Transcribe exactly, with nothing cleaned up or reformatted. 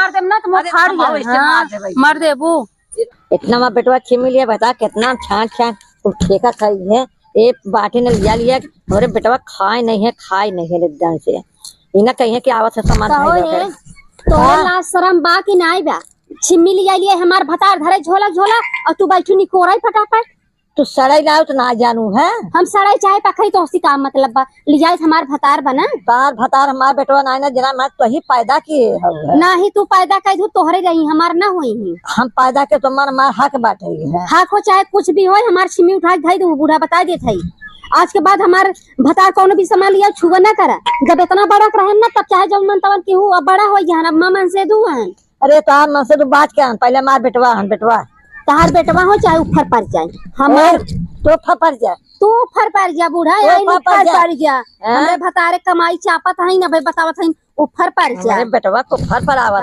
देम ना तो मुँह अरे, फाड़ हम ले। ऐसे हाँ, मार देबै। मार देबू। इतना मा बेटवा छिमी लिया, बता कितना छान छान तू ठेका खाई है। ए बाटी न लिया लिया, अरे बेटवा खाए नहीं है, खाए नहीं है एकदम से। इना कहिए कि आवत है सामान कहो खाए ये, जाके। तोहर हाँ। लाज शरम बा कि नाई बा? छिमी लिया लिए हमार भतार धरे झोला झोला, और तू बैठू निकोराई फटाफट। तू सड़ाई लाओ तो ना जानू है। हम सड़ाई चाहे पखई तो उसी काम मतलब बा, लियाई हमार भतार बना। तार भतार हमार बेटवा नाई ना जना, मैं तो ही पैदा किए हऊ है। नाही तू पैदा कर दू, तोहरे रही, हमार ना होई ही। हम पैदा के तो मन हमार हक बाटे है। हक हो चाहे कुछ भी होई, हमार छिमी उठा के धई दू, बूढ़ा बता देत है। आज के बाद हमार भतार कौनो भी सामान लिया छुआ ना करा। जब इतना बड़ा रहन ना, तब चाहे जब मन तवन केहू अब बड़ा होई जहन, अब माँ मन से दू हन। अरे तार मन से तू बात क्या हन, पहले हमार बेटवा हन, बेटवा। तहार बेटवा हो चाहे उफर पर जाए, हमार ए, तो उफर पर जा। तू उफर पर जा बूढ़ा, तू आई उफर पर उफर जा। पर जा। हाँ? हमरे भतारे कमाई चापत हई ना भाई, बतावत हई उफर पर जा। हमरे बेटवा को उफर पर आवत